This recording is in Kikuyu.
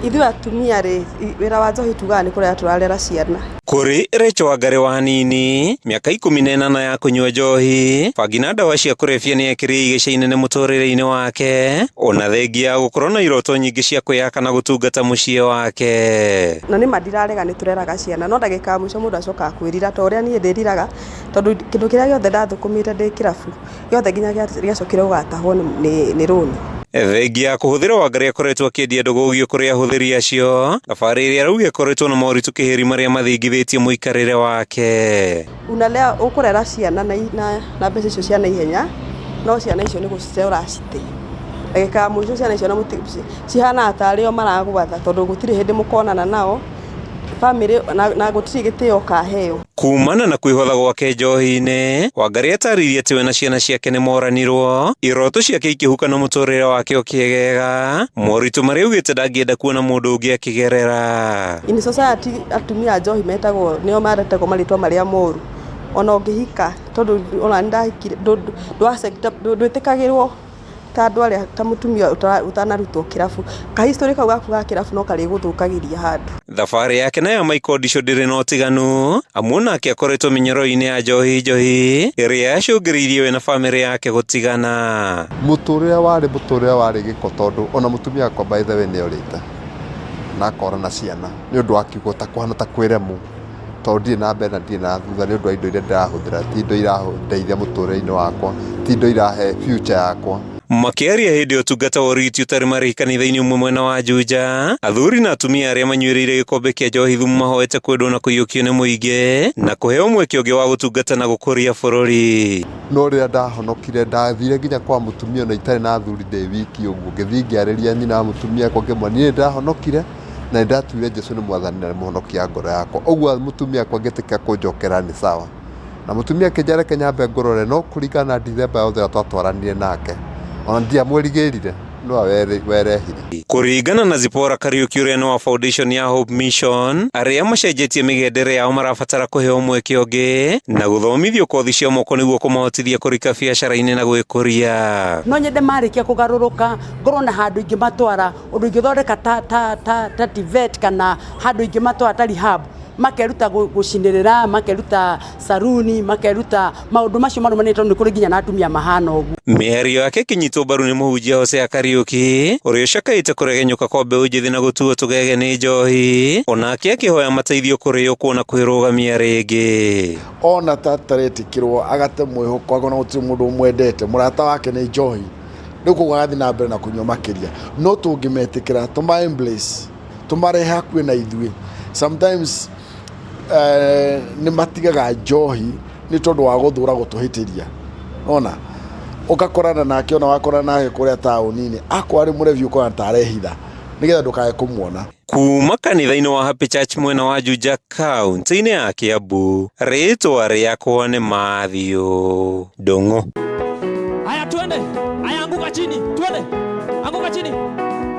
Ithuĩ atumia rĩ, wĩra wa njohi tugaga nĩ kũrera tũrarera ciana. Kũrĩ Rachel Wangari wa hanini, mĩaka 18 ya kũnyua njohi, bangi na ndawa cia kũrebia nĩ ekĩrire igĩca inene mũtũrĩre-inĩ wake, ona thengia ya gũkorwo na iroto nyingĩ cia kwĩyaka na gũtungata mũciĩ wake. Na nĩma ndirarega nĩ tũreraga ciana, no ndagĩka ya mũico mũndũ acokaga kwĩrira ta ũrĩa niĩ ndĩriraga, tondũ kĩndũ kĩrĩa gĩothe ndathũkũmĩte ndĩ kĩrabu, gĩothe nginya gĩacokire gũgatahwo nĩ rũni. Thengia ya kũhũthĩra Wangari akoretwo akĩendia ndũgũgio kũrĩ ahũthĩri acio, thabarĩ ĩrĩa arauga ĩkoretwo na moritũ kĩhĩri marĩa mathingithĩtie mũikarĩre wake. Unalea ũkũrera ciana na mbeca icio cia naihenya, no ciana icio nĩ gũcite ũracite. Ndagĩka ya mũico ciana icio cihanaga tarĩ o maragwatha tondũ gũtirĩ hĩndĩ mũkonana nao, bamĩrĩ na gũtirĩ gĩtĩo ũkaheo. Kumana na kwĩhotha gwake njohi-inĩ, Wangari atarĩirie atĩ we na ciana ciake nĩ moranirwo, iroto ciake ikĩhuka na mũtũrĩre wake ũkĩegega, moritũ marĩa augĩte ndangĩenda kuona mũndũ ũngĩ akĩgerera. In society atumia a njohi metagwo nĩo maretagwo marĩtwa marĩa moru, ona ũngĩhika tondũ ona nĩ ndahikire ndwĩtĩkagĩrwo ta andũ arĩa ta mũtumia ũtanarutwo kĩrabu, ka history kau gaku ga kĩrabu no karĩgũthũkagĩria handũ. Thabarĩ yake na ya Michael Ndichu ndĩrĩ na ũtiganu, amu onake akoretwo mĩnyororo-inĩ ya njohi njohi ĩrĩa yacũngĩrĩirie we na bamĩrĩ yake gũtigana. Mũtũrĩre warĩ mũtũrĩre warĩ gĩko tondũ ona mũtumia wakwa by the way nĩ orĩte na akora na ciana nĩ ũndũ wa kiugo ta kũhana ta kwĩremwo tondũ ndirĩ na mbere na ndirĩ na thutha nĩ ũndũ wa indo iria ndĩrahũthĩra ti indo irandeithia mũtũrĩre-inĩ wakwa, ti indo irahe future yakwa. Makĩaria hĩndĩ ya ũtungata wa ũrigiti ũtarĩ marĩhi kanitha-inĩ ũmwe mwena wa Juja, athuri na atumia arĩa manyuĩrĩire gĩkombe kĩa njohi thumu mahoete kwendwo na kũiyũkio nĩ mũingĩ na kũheo mweke ũngĩ wa gũtungata na gũkũria bũrũri. No rĩrĩa ndahonokire ndathire nginya kwa mũtumia ona itarĩ na athuri ndĩ wiki ũguo, ngĩthiĩ ngĩarĩria nyina wa mũtumia wakwa ngĩmwĩra niĩ nĩ ndahonokire na nĩ ndatuire Jesu nĩ mwathani na nĩ mũhonokia ngoro yakwa. Ũguo mũtumia wakwa angĩtĩkĩra kũnjokera nĩ sawa. Na mũtumia akĩnjĩra reke nyambe ngũrore no kũringana na Dithemba yothe ĩrĩa twatwaranire nake ona ndiamwĩrigĩrire nĩwe werehire. Kũringana na Zipporah Kariuki ũrĩa nĩ wa foundation ya Hope Mission, arĩa macenjetie mĩgendere yao marabatara kũheo mweke ũngĩ na gũthomithio kothi cia moko nĩguo kũmahotithia kũrika biacara-inĩ na gwĩkũria. No nyende marĩkia kũgarũrũka ngorwo na handũ ingĩmatwara ũndũ ingĩthondeka ta, ta, ta, ta TVET kana handũ ingĩmatwara ta rehab makeruta gũcinĩrĩra, makeruta saruni, makeruta maũndũ macio marũmanĩte tondũ nĩ kũrĩ nginya na atumia mahana ũguo. Mĩario yake ĩkĩnyitwo mbaru nĩ mũhunjia Hosea Kariuki ũrĩa ũcakaĩte kũregenyũka kwa mbeũ njĩthĩ na gũtuo tũgege nĩ njohi, onake akĩhoya mateithio kũrĩ o kuona kwĩrũgamia rĩngĩ. Ona ta ataretĩkĩrwo agate mwĩhoko akona gũtirĩ mũndũ ũmwendete, mũrata wake nĩ njohi, rĩu koguo agathiĩ na mbere na kũnyua makĩria. No tũngĩmetĩkĩra tũma embrace, tũmarehe hakuhĩ na ithuĩ, sometimes nĩ matigaga njohi nĩ tondũ wa gũthũra gũtũhĩtĩria. Ona ũgakorana nake ona wakorana nake kũrĩa taũni-inĩ, akorwo arĩ mũrebi ũkona ta arehitha nĩgetha ndũkae kũmuona. Kuma kanitha-inĩ wa Happy Church mwena wa Juja kaunti-inĩ ya Kiambu, rĩtwa rĩakwa nĩ Matthew Ndung'u. Haya, twende. Haya, anguka chini, twende, anguka chini.